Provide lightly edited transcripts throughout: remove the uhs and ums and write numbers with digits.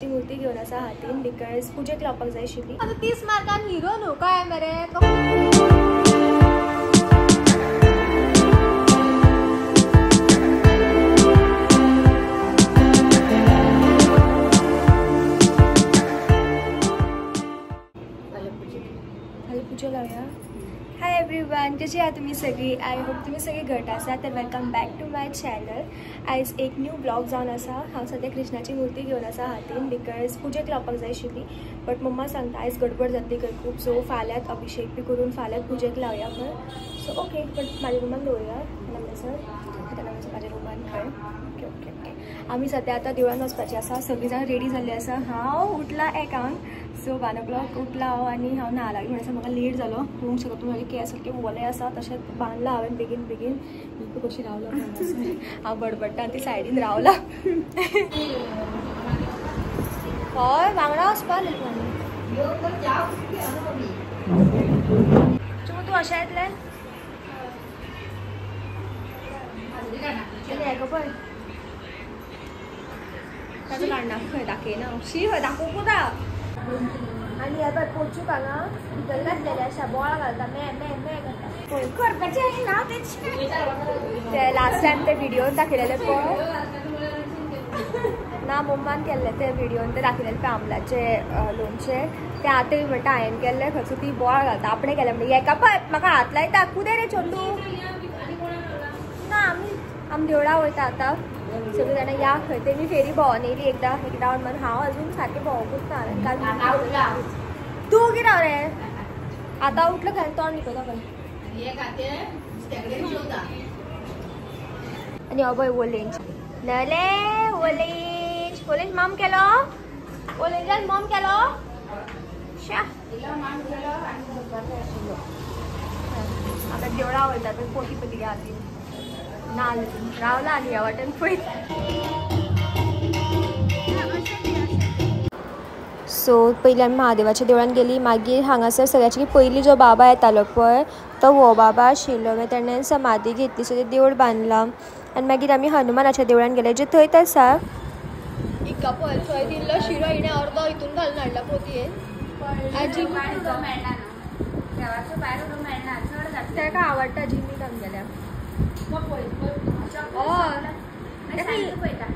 मूर्ती घेवन आसा हातीन because पुजेक लावपाक जाय आशिल्ली. आतां 30 मार्कान हिरो न्हू काय मरे. पूजा लावया. हाय एवरीवन, कशी आहात तुमी सगळी? I hope तुमी सगळी घट आसा. तर welcome back to my channel. आयज एक न्यू ब्लॉग जावन आसा. हांव सद्या कृष्णाची मूर्ती घेवन आसा हातीन because पुजेक लावपाक जाय आशिल्ली. बट मम्मा सांगता आयज गडबड जातली खंय खूब, सो फाल्यांत अभिषेक बी करून फाल्यांत पुजेक लावया खंय. सो ओके, बट म्हाज्या रुमान दवरुया म्हणसर म्हाज्या रुमान खंय. ओके ओके ओके, आमी सद्या आतां देवळान वचपाची आसा. सगळीं जाणां रेडी जाल्ली आसा. हांव उठला एकांक, सो 1 o'clock उठला हांव आनी हांव न्हाला म्हणसर म्हाका लेट जालो. पळोवंक शकता तुमी म्हाजे केंस सारके ओले आसा, तशेंच बांदला हांवें बेगीन बेगीन. कशी रावला हांव बडबडटा आनी ती सायडीन रावला. हय वांगडा वचपा तूं अशें येतलें पळय ताजो काडना खंय दाखयना शी खंय दाखोवंक ना. आनी हे पळय पोचूक हांगा भितर घातलेले आसा, बोळा घालता मे मे मे करता पळय करपाचें ना ते लास्ट टायम ते व्हिडियोन दाखयलेले पळय ना, मम्मान केल्ले ते व्हिडियोन ते दाखयलेले पळय आमलाचे लोणचें, ते आतां म्हणटा हांवें केल्लें खंयचो ती बोळा घालता आपणें केलें म्हणटा. हेका पळय म्हाका हात लायता कुदे रे चंदू ना. आमी आमी देवळा वयता आतां सगळीं जाणां या खंय. तेमी फेरी भोंवन येयली एकदां एक रावंड मारून. हांव अजून सारकें भोंवकूच ना. काल तूं कितें रे आतां उठलो खंय तोंड लिपयता पळय. आनी हो पळय ओलेंज नले ओलेंज ओलेंज माम केलो, ओलेंजान मॉम केलो. आतां देवळा वयता पळय पोती पती हातीन नाल रावला आनी ह्या वाटेन पळय. सो पयलीं आमी महादेवाच्या देवळान गेली. मागीर हांगासर सगळ्याची पयलीं जो बाबा येतालो पळय तो हो बाबा आशिल्लो. मागीर तेणें समाधी घेतली, सो तें देवूळ बांदलां. आनी मागीर आमी हनुमानाच्या देवळान गेले जे थंयच आसा. हिका पळय थंय दिल्लो शिरो हिणें अर्दो हितून घालून हाडला पोतयेन. ताका आवडटा जिमीक आमगेल्या. हय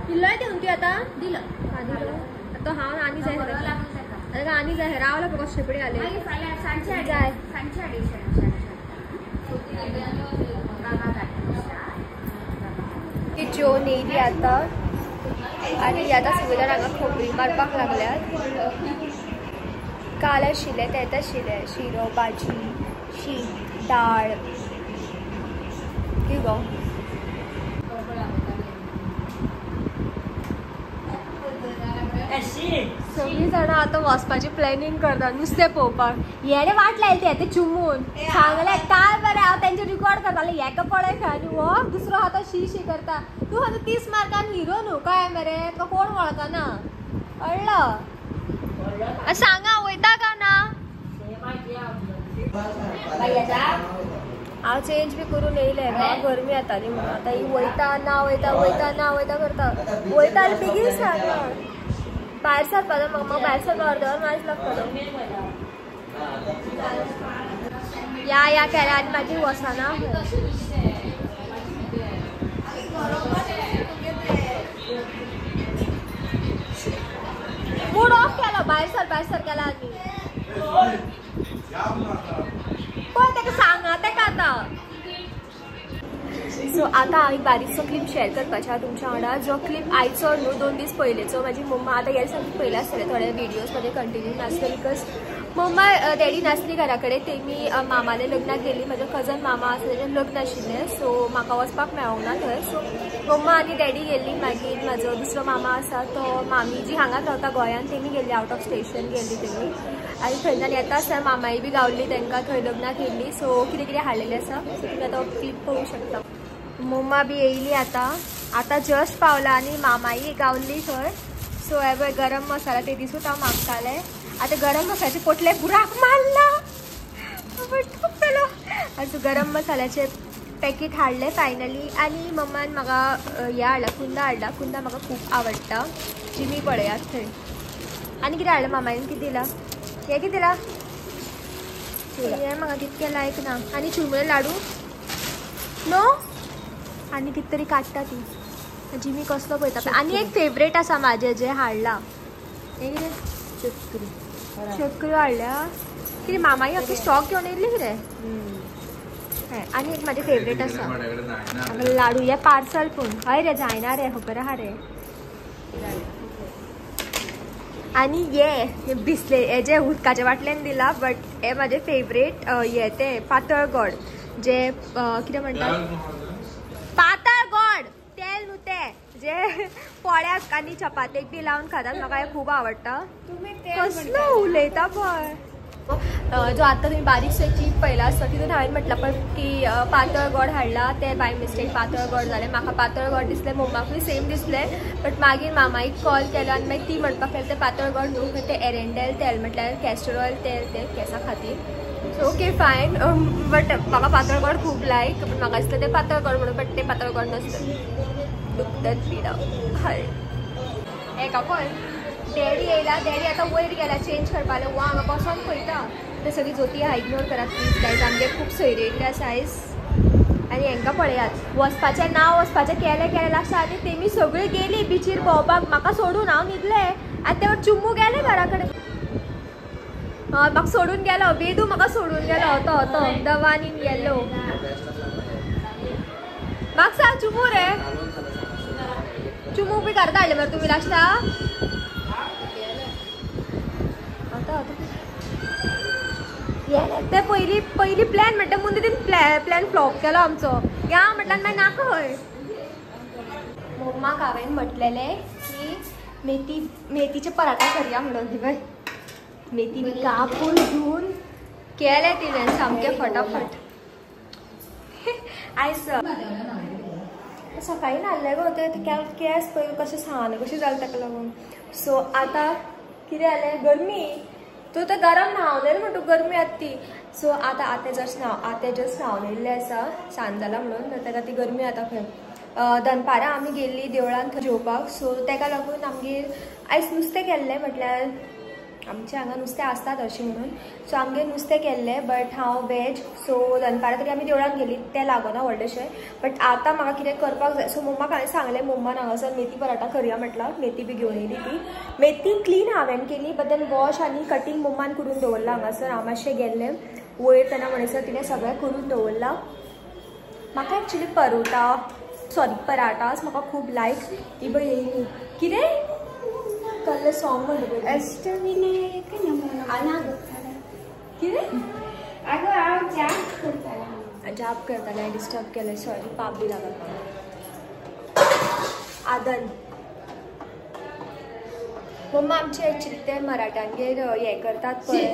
इल्लोय दिवन ती आतां दिलो आतां हांव आनी जाय आतां आनी जाय रावला पळय कशें शेपडी घाली जाय. ती जेवन येयली आतां आनी आतां सगळीं जाण हांगा खबरी मारपाक लागल्यात. काल आशिल्लें तेंच आशिल्लें शिरो भाजी शीत दाळ कितें गो. सगळीं जाणां आतां वचपाची प्लॅनिंग करता नुस्तें पळोवपाक. हेणें वाट लायली ती चुमून सांगलें काय बरें हांव तेंचे रिकॉर्ड करतालें. हेका पळय खंय आनी हो दुसरो आतां शी शी करता. तूं आतां 30 मार्कान हिरो न्हू काय मरे, तुका कोण वळखना कळ्ळो. सांगा वयता काय ना? हांव चेंज बी करून येयलें, म्हाका गरमी जाताली म्हणून. आतां ही वयता ना वयता वयता ना वयता करता. वयता जाल्यार बेगीन सांग. भायर सरपाचो म्हाका, म्हाका भायर सरपाक अर्द वर मायज लागतलो. या या केल्या आनी मागीर वचना. मूड ऑफ केलो भायर सर भायर सर केला आनी पळय ताका सांगा ताका आतां. सो आतां हांव एक बारीकसो क्लिप शेअर करपाचें आहा तुमच्या वांगडा. जो क्लिप आयचो न्हू 2 दीस पयलींचो. म्हाजी मम्मा आतां गेले सामकें पयलें आसतलें थोडे व्हिडियोज म्हाजे कंटिन्यू नासले because mamma daddy नासली घरा कडेन. तेमी मामाले लग्नाक गेली. म्हाजो कजन मामा आसा तेजें लग्न आशिल्लें, सो म्हाका वचपाक मेळोंक ना थंय. सो मम्मा आनी डॅडी गेल्ली. मागीर म्हाजो दुसरो मामा आसा तो मामी जी हांगाच रावता गोंयान तेमी गेल्ली आवट ऑफ स्टेशन गेल्ली तेमी. आनी थंयच्यान येता आसतना मामाई बी गावल्ली तांकां थंय लग्नाक येयल्ली. सो कितें कितें हाडलेलें आसा, सो तुमी आतां क्लिप पळोवंक शकता. मम्मा बी येयली आतां आतां जस्ट पावला आनी मामाई गावल्ली थंय. सो हे पळय गरम मसाला ते दिसूच हांव मागतालें. आतां गरम मसाल्याचे पोटले बुराक मारला आनी गरम मसाल्याचे पॅकेट हाडलें फायनली. आनी मम्मान म्हाका हें हाडला, कुंदा हाडला. कुंदा म्हाका खूब आवडटा. जिमी पळयात थंय. आनी कितें हाडलें मामायन कितें दिलां हें कितें दिलां हें म्हाका तितकें लायक ना आनी चुरमुरे लाडू नो आनी कितें तरी काडटा ती जिमी कसलो पळयता आनी एक फेवरेट आसा म्हाजें जें हाडलां हें कितें चक्री हाडल्या कितें मामाई अख्खी स्टॉक घेवन येयल्ली कितें आनी एक म्हाजें फेवरेट आसा लाडू हे पार्सल पूण हय रे जायना रे खबर आहा रे आनी ये बिसले हे जे उदकाच्या बाटल्यान दिला बट हे म्हाजे फेवरेट हे ते पातळ गोड जे कितें म्हणटात पातळ गोड तेल न्हू ते जे पोळ्याक आनी चपातेक बी लावन खातात म्हाका हे खूब आवडटा कसलो उलयता पळय जो आतां तुमी बारीकसो क्लिप पळयला आसता तितून हांवें म्हटलां पळय की पातळ गोड हाडला ते बाय मिस्टेक पातळ गोड जालें म्हाका पातळ गोड दिसलें मम्माकूय सेम दिसलें बट मागीर मामाईक कॉल केलो आनी मागीर ती म्हणपाक लागली तें पातळ गोड न्हू तें एरेंडेल तेल म्हटल्यार कॅस्टर ऑयल तेल तें केंसा खातीर सो ओके फायन बट म्हाका पातळ गोड खूब लायक बट म्हाका दिसलें तें पातळ गोड म्हणून बट तें पातळ गोड नासलें दुखतात पिडा हय हेका पळय डॅडी येयला डॅडी आतां वयर गेला चेंज करपाक वा हांगा बसोन पळयता ते सगळी जोती आहा इग्नोर करात प्लीज गायज आमगे खूब सोयरे येयल्ले आसा आयज आनी हेंकां पळयात वचपाचें ना वचपाचें केलें केलें लास्टाक आनी तेमी सगळीं गेली बिचीर भोंवपाक म्हाका सोडून हांव न्हिदलें आनी ते चुमू गेले घरा कडेन हय म्हाका सोडून गेलो वेदू म्हाका सोडून गेलो तो तो the one in yellow म्हाका सांग चुमू रे चुमू बी करता हाडले मरे तुमी लास्टाक ते पयली पयली प्लॅन म्हणटा मुंदे तीन प्लॅन फ्लॉप केलो आमचो या म्हटल्यार मागीर नाका हय मम्माक हांवें म्हटलेलें की मेथी मेथीचे पराठा करया म्हणून पळय मेथी बी कापून धुवन केले तिणें सामकें फटाफट आयज सकाळीं न्हाल्लें गो ते केंस पळय कशें सान कशें जालें ताका लागून सो आतां कितें जालें गरमी तूं तर गरम न्हांवन येयलें म्हणटा गरमी आतां ती सो आतां आतें जस्ट न्हांव आतें जस्ट न्हांवन येयल्लें आसा सांज जाला म्हणून ताका ती गरमी जाता खंय दनपारां आमी गेल्ली देवळान जेवपाक सो ताका लागून आमगेर आयज नुस्तें केल्लें म्हटल्यार आमच्या हांगा नुस्तें आसतात अशें म्हणून सो आमगेर नुस्तें केल्लें बट हांव वेज सो दनपारां तरी आमी देवळान गेली तें लागना व्हडलेशें बट आतां म्हाका कितें करपाक जाय सो मम्माक हांवें सांगलें मम्मान हांगासर मेथी पराठा करया म्हटलां मेथी बी घेवन येयली ती मेथी क्लीन हांवें केली बट then wash आनी कटींग मम्मान करून दवरलां हांगासर हांव मातशें गेल्लें वयर तेन्ना म्हणसर तिणें सगळें करून दवरलां म्हाका एक्चुली परोटा सॉरी पराठास म्हाका खूब लायक ती पळय येयली कितें कसलें सॉंग म्हणटा पळय अष्टविनायक नमो कितें आगो हांव जाप करतालें जाप करतालें डिस्टर्ब केलें सॉरी पाप बी लागत आदन मम्मा आमचे एक्चुली ते मराठ्यांगेर हें करतात पळय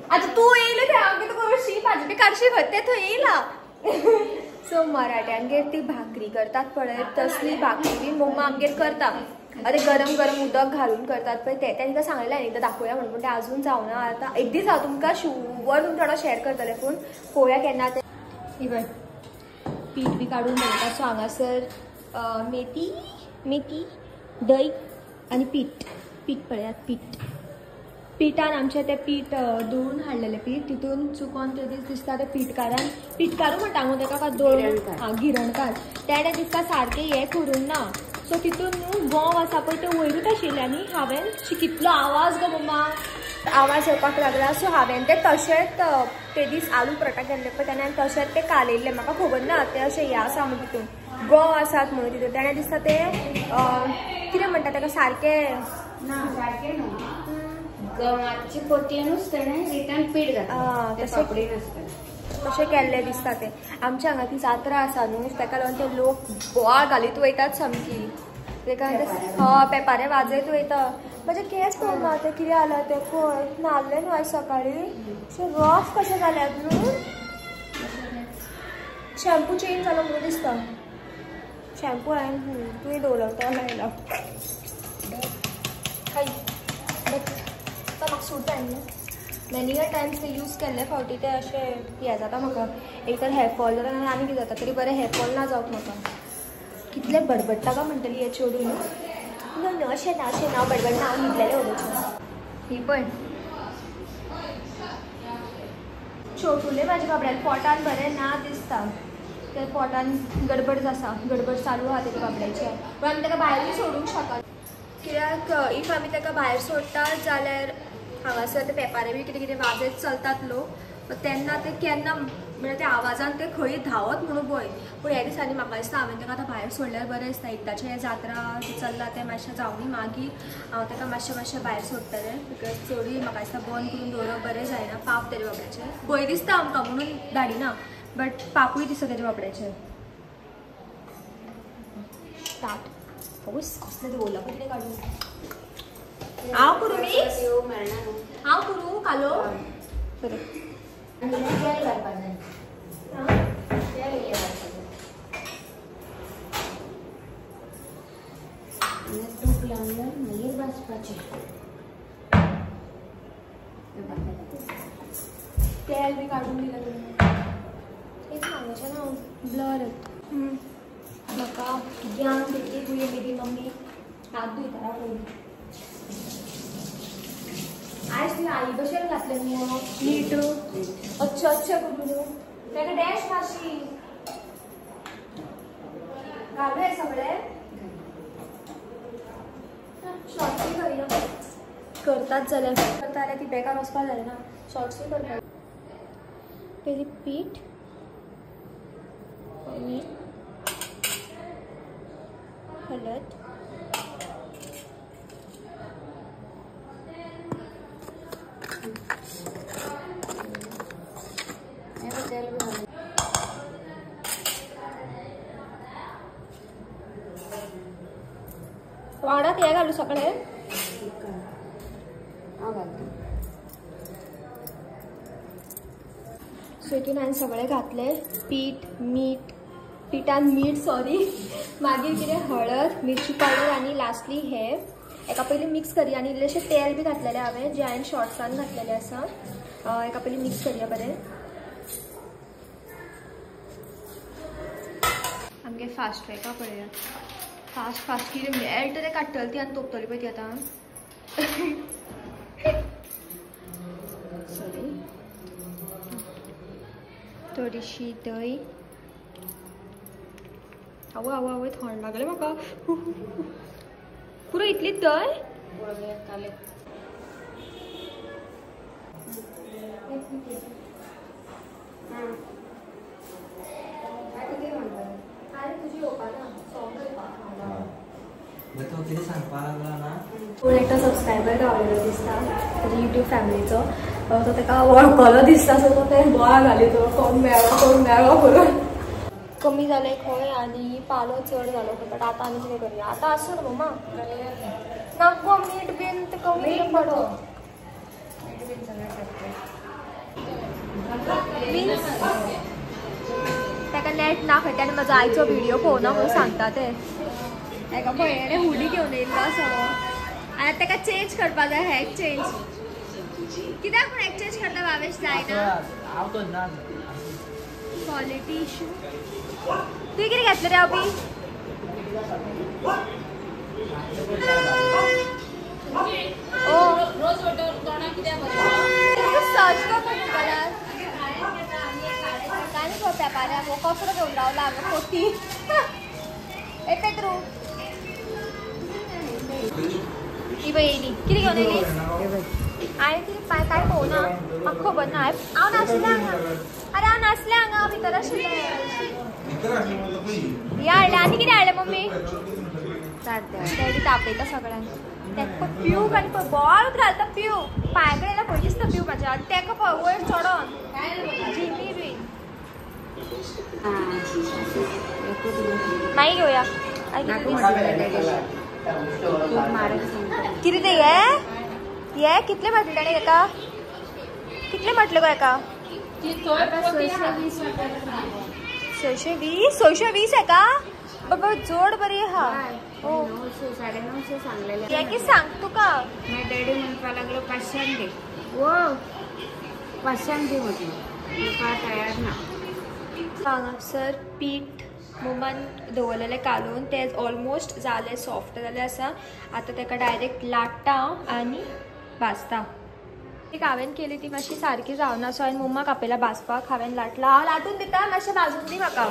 आतां तूं येयलें थंय हांव कितें करूं शी भाजी बी काडशी खंय तें थंय येयलां सो मराठ्यांगेर ती भाकरी करतात पळय तसली भाकरी बी मम्मा आमगेर करता आतां गरम गरम उदक घालून करतात पळय तें तांकां सांगलें हांवें एकदां दाखोवया म्हणून पूण तें आजून जावना आतां एक दीस हांव तुमकां शुवर तुमच्या वांगडा शेअर करतलें पूण पळोवया केन्ना तें ही पळय पीठ बी काडून दवरता सो हांगासर मेथी मेथी दही आनी पीठ पीठ पळयात पीठ पिठान आमचें तें पीठ दळून हाडलेलें पीठ तितून चुकोन ते दीस दिसता तें पिठकारान पिठकारू म्हणटा न्हू तेका काय दळून आं गिरणकार तेणें दिसता सारकें हें करूंक ना सो तितून न्हू गोंव आसा पळय तें वयरूच आशिल्लें आनी हांवें कितलो आवाज गो मम्मा आवाज येवपाक लागला सो हांवें तें तशेंच ते दीस आलू पराठा केल्ले पळय तेन्ना हांवें तशेंच तें कालयल्लें म्हाका खबर ना तें अशें हें आसा म्हणून तितून गोंव आसात म्हणून तितून तेणें दिसता तें कितें म्हणटा तेका सारकें ना सारकें न्हू गव्हाची पोतयेनूच तेणें रिटर्न पीठ घातलें तें पापडी नासता तशें केल्लें दिसता तें आमच्या हांगा ती जात्रा आसा न्हू ताका लागून ते लोक बोवाळ घालीत वयतात सामकी ताका हय पेपारे वाजयत वयता म्हजे केंस पळोवना तें कितें जालां तें पळय न्हाल्लें न्हू आयज सकाळीं अशें रफ कशें जाल्यात न्हू शॅम्पू चेंज जालो म्हणून दिसता शॅम्पू हांवें तुवें दवरलो तो लायला हय बट तो म्हाका सूट जायना न्हू मेनी अ टायम्स ते यूज केल्ले फावटी ते अशें हें जाता म्हाका एक तर हेअरफॉल जाता नाल्यार आनी कितें जाता तरी बरें हेअरफॉल ना जावप म्हाका कितलें बडबडटा काय म्हणटली हें चेडूं न्हू न्हू न्हू अशें ना अशें ना बडबडना हांव न्हिदलेलें उलोवचें. ही पळय छोटुले म्हाज्या बाबड्यान पोटान बरें ना दिसता. ते पोटान गडबड आसा, गडबड चालू आहा तेच्या बाबड्याचे. पूण आमी ताका भायरूय सोडूंक शकना कित्याक if आमी ताका भायर सोडटा जाल्यार हांगासर ते पेपारे बी कितें कितें वाजयत चलतात लोक, तेन्ना ते केन्ना म्हळ्यार त्या आवाजान ते खंय धांवत म्हणून भंय. पूण ह्या दिसांनी म्हाका दिसता हांवें ताका आतां भायर सोडल्यार बरें दिसता. एकदाचें हें जात्रा चल्लां तें मातशें जावनी मागीर हांव ताका मातशें मातशें भायर सोडटलें because चडूय म्हाका दिसता बंद करून दवरप बरें जायना. पाप तेजे बाबड्याचें भंय दिसता आमकां म्हणून धाडिना, बट पापूय दिसता तेजे बाबड्याचें. स्टार्ट आवयस कसलें दवरलां पळय कितें काडून. हांव करूं मिक्स, हांव करूं कालो बरें. तेल घालपाक जाय, तेल इल्लें घालपाक जाय, तूप लावन मागीर भाजपाचें. तेल बी काडून दिलां तुमी. एक हांगाचें ना ब्लर. म्हाका ज्ञान देते हुए मेरी मम्मी हात धुयता पयलीं. आयज तुवें आई भशेन घातलें मुगो नीट अच्छे अच्छे करून. ताका डॅश मातशी घालू हें सगळें. शॉर्ट्सूय करिना करतात जाल्यार करता जाल्यार ती बेकार वचपाक जायना ना, शॉर्ट्सूय करता. पयलीं पीठ आनी हळद, वांगडात हें घालू सगळें. हांव घालता. सो हितून हांवें सगळें घातलें, पीठ मीठ, पिठान मीठ सॉरी, मागीर कितें हळद, मिरची पावडर आनी लास्टली हे एका पयलीं मिक्स करया. आनी इल्लेशें तेल बी घातलेलें हांवें जें हांवें शॉर्ट्सान घातलेलें आसा. एका पयलीं मिक्स करया बरें. आमगे फास्ट ट्रॅका पळया, फास्ट फास्ट कितें मेळटा तें काडटली ती आनी तोपतली पळय ती आतां. सॉरी, थोडीशी दही. आवय आवय आवय थंड लागलें म्हाका. पुरो इतलीच दही. अरे तुजी येवपा ना सॉंग करपाक. तूं कितें सांगपाक लागला ना. कोण एकटो सबस्क्रायबर गावलेलो दिसता ताच्या युट्यूब फॅमिलीचो, तो ताका वळखलो दिसता. सो तो तें बोळा घाली तो कोण मेळ्ळो कोण मेळ्ळो करून. कमी जालें खंय आनी पालो चड जालो खंय. बट आतां आमी कितें करुया, आतां आसूं न्हू मम्मा ना गो मीठ बीन तें कमी पडो. मिन्स ताका नेट ना खंय. आनी म्हजो आयचो व्हिडियो पळोवना म्हणून सांगता ते. एका भयणे हुडी घेवन येयल्लो आसा आनी आतां ताका चेंज करपाक जाय. हॅक चेंज कित्याक म्हूण एक्सचेंज करता भावेश जायना क्वॉलिटी इशू. तुवें कितें घेतलें रे अभी? ओ सर्च कर गुगलार. काय न्ही पेपाऱ्या हो कचरो घेवन रावला हांगा पोती. ए पेत्रू ही पळय येयली. कितें घेवन येयली? हांवें कितें कांय पळोवना, म्हाका खबर ना. हांव नासलें हांगा. अरे हांव नासलें हांगा, भितर आशिल्लें. हें हाडलें आनी कितें हाडलें मम्मी? डॅडी तापयता सगळ्यांक. ताका पिवूंक आनी पळय बॉल घालता पिवूंक. पांया कडेन येयल्यार खंय दिसता पिवूं म्हाज्या. आनी ताका पळय वयर चडोन जिमी बी. मागीर घेवया. कितें तें हें हे कितले म्हटलें ताणें हेका? कितले म्हटलें गो हेका? 620. 620 हेका? बाबा जोड बरी आहा. 950 सांगलेलें. हें कितें सांग तुका. मागीर डॅडी म्हणपाक लागलो 500 दी. वो 500 दी म्हटलें. म्हणपाक तयार ना. हांगासर पीठ मम्मान दवरलेलें कालोवन तें ऑलमोस्ट जालें, सॉफ्ट जालें आसा. आतां ताका डायरेक्ट लाट्टा हांव आनी भाजता. एक हांवें केली ती मातशी सारकी जावना, सो हांवें मम्माक आपयला भाजपाक. हांवें लाटला, हांव लाटून दिता, मातशें भाजून दी म्हाका.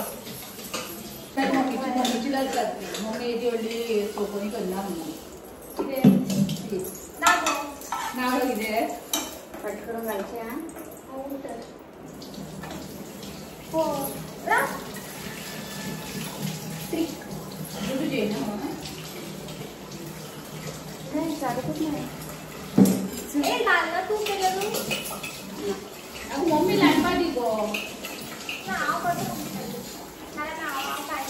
मम्मी लाटपा दी गो. ना हांव करता, हांव काय.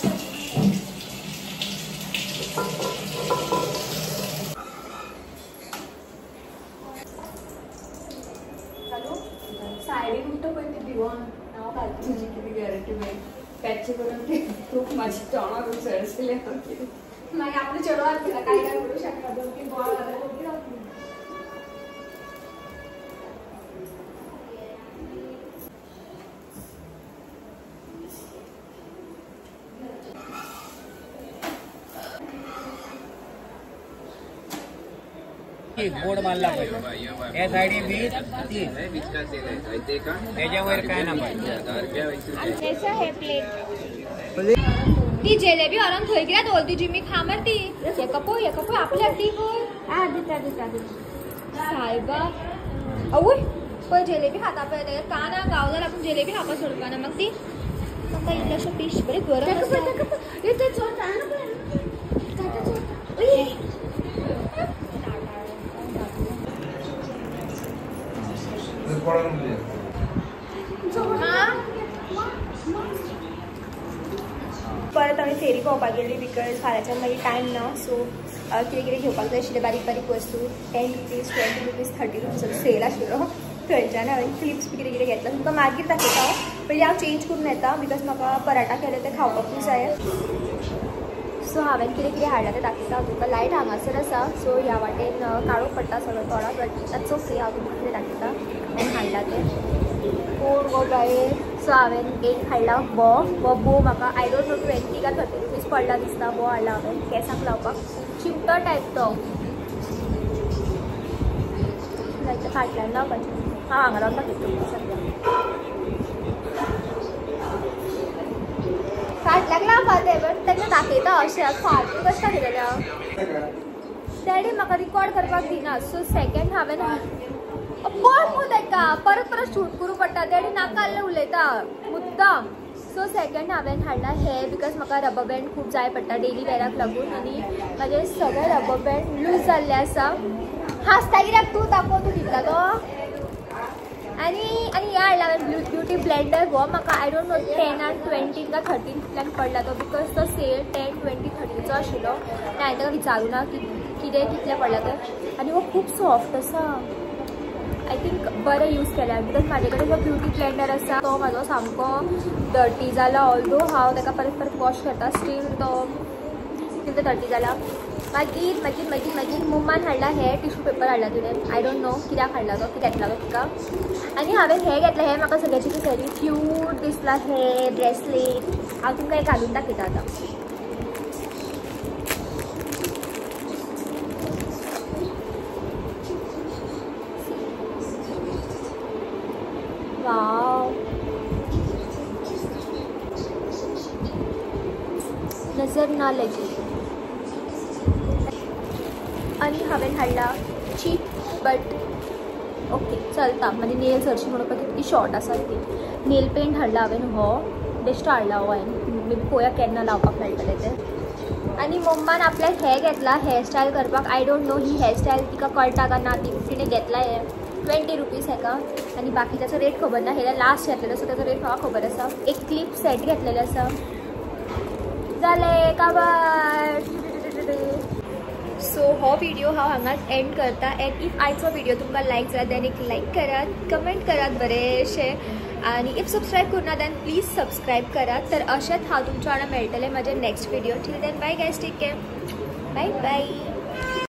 सायडीक उठ्ठा पळय ती भिवन हांव घालता. तुजी कितें गॅरंटी मेळ्ळी पॅच करून ते तूप माझी तोंडाक उसळसले. मागीर आपले चेडो घातला काय काय करूं शकता, 2-3 बॉल घातला कोणी जातली. बोर्ड मारला पाहिजे या सायडी 20 30 त्याच्यावर काय ना पाहिजे. ती जलेबी व्हरून थंय कित्याक दवरली तुजी मी खा मरे ती. हेका पळय, हेका पळय आपल्याक दी पळय. दिता दिता दिता सायबा आवय पळय जलेबी खाता पळय, तेका कानाक गावलो लागून जलेबी खावपाक सोडपाना. मागीर ती म्हाका इल्लेशें पीस बरें गरम आसा. परत आमी फेरी भोंवपाक गेली because फाल्यांच्यान मागीर टायम ना, सो कितें कितें घेवपाक जाय आशिल्लें बारीक बारीक वस्तू. 10 रुपीज 20 रुपीज 30 रुपीजाचो सेल आशिल्लो, थंयच्यान हांवें क्लिप्स बी कितें कितें घेतला. तुमकां मागीर दाखयता हांव, पयलीं हांव चेंज करून येता because म्हाका पराठा केले ते खावपाकूय जाय. सो हांवें कितें कितें हाडलां तें दाखयता हांव तुमकां. लायट हांगासर आसा, सो ह्या वाटेन काडूंक पडटा सगळें तोंडाक, बट that's okay. हांव तुमकां कितें दाखयता हांवें हाडलां तें. कोण गो बाये. सो हांवें एक हाडला बो, हो बो म्हाका I don't know 20 का 30 रुपीज पडला दिसता. बो हाडला हांवें केंसाक लावपाक, चिमटो टायप तो, लायक फाटल्यान लावपाचें. हांव हांगा लावन दाखयता तुमकां सद्या. फाटल्याक लावपा तें, बट तेन्ना दाखयता अशें फाटूय कशें दाखयतलें हांव. डॅडी म्हाका रिकॉर्ड करपाक दिना, सो सेकेंड हांवें पळय मगो तेका परत परत शूट करूं पडटा. डॅडी नाका जाल्लें उलयता मुद्दाम. सो सेकेंड हांवें हाडला हे because म्हाका रबर बँड खूब जाय पडटा डेली वेराक लागून, आनी म्हाजे सगळे रबर बँड लूज जाल्ले आसा. हांसता कित्याक तूं? दाखोव तूं दितला तो. आनी आनी हें हाडला हांवें ब्युटी ब्लेंडर. हो म्हाका I don't know 10 आनी 20 का 13 पडला तो, because तो सेल 10, 20, 30चो आशिल्लो. आनी हांवें ताका विचारूं ना कितें कितले पडला ते. आनी हो खूब सॉफ्ट आसा, I think बरें यूज केल्या because म्हाजे कडेन जो ब्युटी ब्लेंडर आसा तो म्हाजो सामको डर्टी जाला. ऑल्दो हांव ताका परत परत वॉश करता, स्टील तो डर्टी जाला. मागीर मागीर मागीर मागीर मम्मान हाडला हे टिश्यू पेपर हाडला तिणें, I don't know कित्याक हाडला तो, कित्याक घेतला तो तिका. आनी हांवें हें घेतलें, हें म्हाका सगळ्याची सरी क्यूट दिसला हे ब्रेसलेट. हांव तुमकां हें घालून दाखयता आतां. वाव, नजर ना लगे. आनी हांवें हाडला चीप बट ओके चलता. म्हणजे नेल्स हरशीं म्हणोवपाक तितकी शॉर्ट आसा ती. नेल पेंट हाडला हांवें, हो बेश्टो हाडला हो हांवें, मे बी पळोवया केन्ना लावपाक मेळटलें तें. आनी मम्मान आपल्याक हें घेतला हेअरस्टायल करपाक. I don't know he hairstyle तिका कळटा काय ना, ती तिणें घेतला हें 20 रुपीज हेका. आनी बाकीच्याचो रेट खबर ना, हें लास्ट घेतलेलो सो ताचो रेट म्हाका खबर आसा. एक क्लिप सेट घेतलेलो आसा. जालें काबार. सो हो व्हिडिओ हांव हांगाच एंड करता. एंड if आयचो व्हिडिओ तुमकां लायक जाला देन एक लायक करात, कमेंट करात बरेंशें, आनी if subscribe करूना then please subscribe करात. तर अशेंच हांव तुमच्या वांगडा मेळटलें म्हाज्या next video. Till then bye guys, take care, bye bye.